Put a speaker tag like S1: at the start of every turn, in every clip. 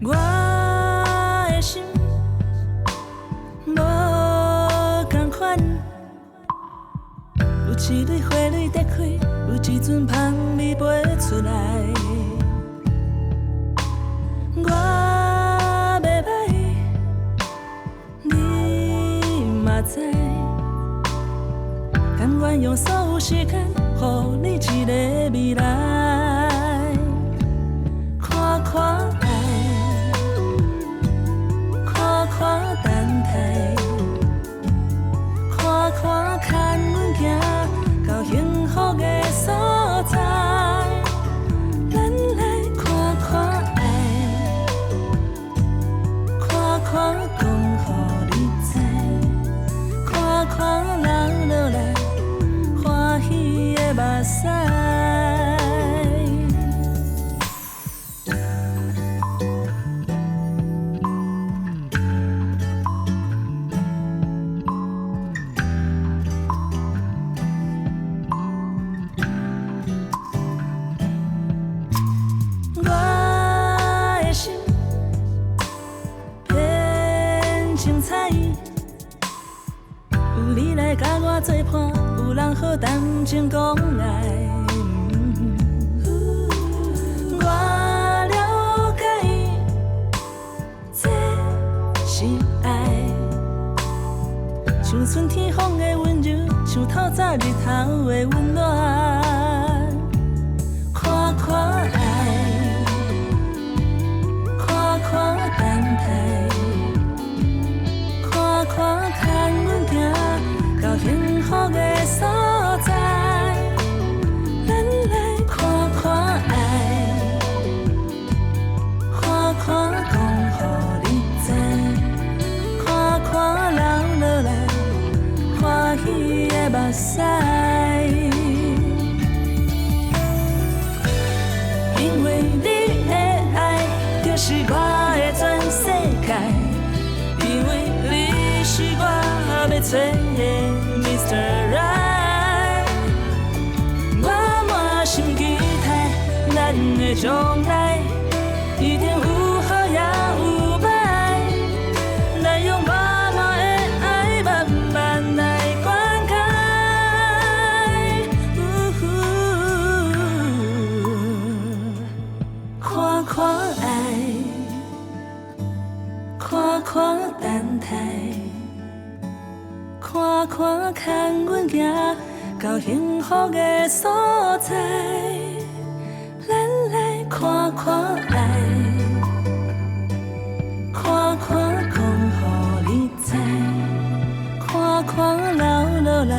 S1: 我的心無仝款，有一蕊花蕊在開，有一陣芳味飛出來。我袂歹，你嘛知，甘願用所有時間，予你一个未來。看看愛，看看等待，看看牽阮行到幸福的所在。咱來看看愛，看看講予你知，看看流落來歡喜的目屎。我的心變精彩，有你來佮我作伴，有人好談情講愛。我了解，這是愛，像春天風的溫柔，像透早日頭的溫暖。看看愛，看看等待，看看牽阮行到幸福的所在。咱來看看愛，看看講予你知，看看流落來歡喜的目屎。因為你的愛就是我的全世界，因為你是我欲揣的 Mr. Right。我滿心期待咱的將來，一定有好也有歹。咱用滿滿的愛，慢慢來灌溉。嗚呼，看看愛，看看等待，看看牽阮行到幸福的所在。咱來看看愛，看看講予你知，看看流落來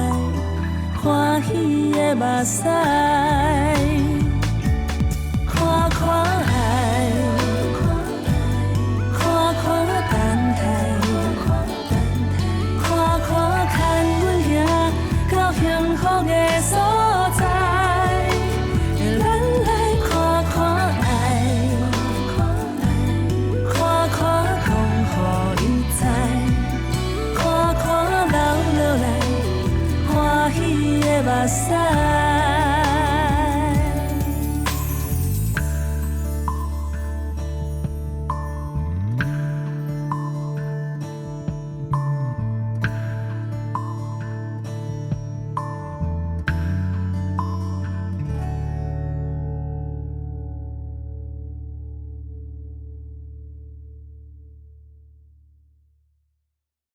S1: 歡喜的目屎。看看愛，看看等待，看看牽阮行到幸福的所在。咱來看看愛，看看講予你知，看看流落來歡喜的目屎。